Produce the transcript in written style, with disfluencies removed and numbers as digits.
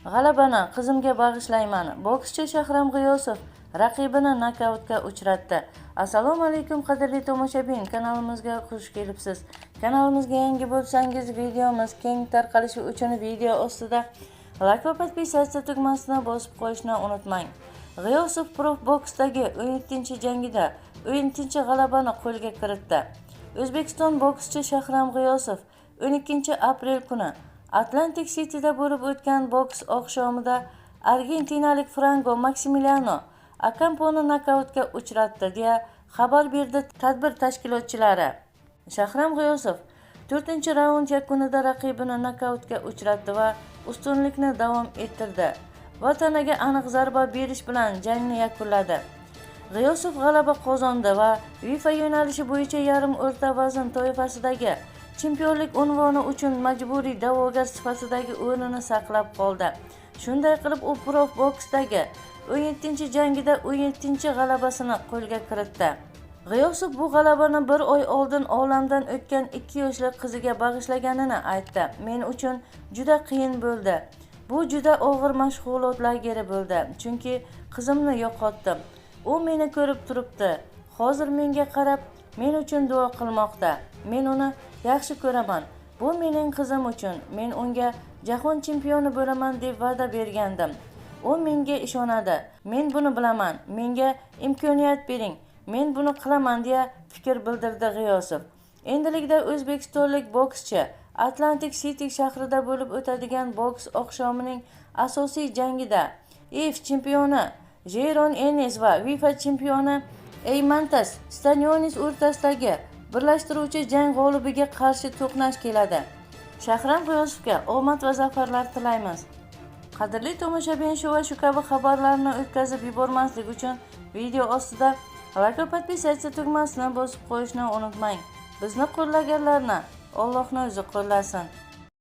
G'alabani qizimga bag'ishlayman. Bokschi Shahram G'iyosov raqibini nokautga uchratdi. Assalomu alaykum, qadrli tomoshabin, kanalimizga xush kelibsiz. Kanalimizga yangi bo'lsangiz, videomiz keng tarqalishi uchun video ostida like va подписаться tugmasini bosib qo'yishni unutmang. G'iyosov prof boksdagi 17-jangida 17-g'alabani qo'lga kiritdi. O'zbekiston bokschi Shahram G'iyosov 12 aprel kuni Atlantik Cityda bo'lib o'tgan boks oqshomida argentinalik Franko Maksimiliano Akamponi nokautga uchratdi, deya xabar berdi tadbir tashkilotchilari. Shahram G'iyosov to'rtinchi raund yakunida raqibini nokautga uchratdi va ustunlikni davom ettirdi va tanaga aniq zarba berish bilan jangni yakunladi. G'iyosov g'alaba qozondi va WIFA yo'nalishi bo'yicha yarim o'rta vazn toifasidagi chempionlik unvoni uchun majburiy da'vogar sifatidagi o'rnini saqlab qoldi. Shunday qilib, u prof boksdagi 17 jangida 17 g'alabasini qo'lga kiritdi. G'iyosov bu g'alabani bir oy oldin olamdan o'tgan 2 yoshli qiziga bag'ishlaganini aytdi. Men uchun juda qiyin bo'ldi. Bu juda og'ir mashg'ulot lageri bo'ldi, chunki qizimni yo'qotdim. U meni ko'rib turibdi. Hozir menga qarab, men uchun duo qilmoqda. Men uni yaxshi ko'raman. Bu mening qizim uchun. Men unga jahon chempioni bo'laman deb va'da bergandim. U menga ishonadi. Men buni bilaman. Menga imkoniyat bering. Men buni qilaman, deya fikr bildirdi G'iyosov. Endilikda o'zbekistonlik bokschi Atlantik City shahrida bo'lib o'tadigan boks oqshomining asosiy jangida IF chempioni Jeron Ennis va WIFA chempioni Eymantas Stanionis o'rtasidagi birlashtiruvchi jang g'olibiga qarshi to'qnash keladi. Shahram G'iyosovga omad va zafarlar tilaymiz. Qadrli tomoshabin, shu va shu kabi xabarlarni o'tkazib yubormaslik uchun video ostida like va подписаться tugmasini bosib qo'yishni unutmang. Bizni qo'llaganlarni Allohni o'zi qo'llasin.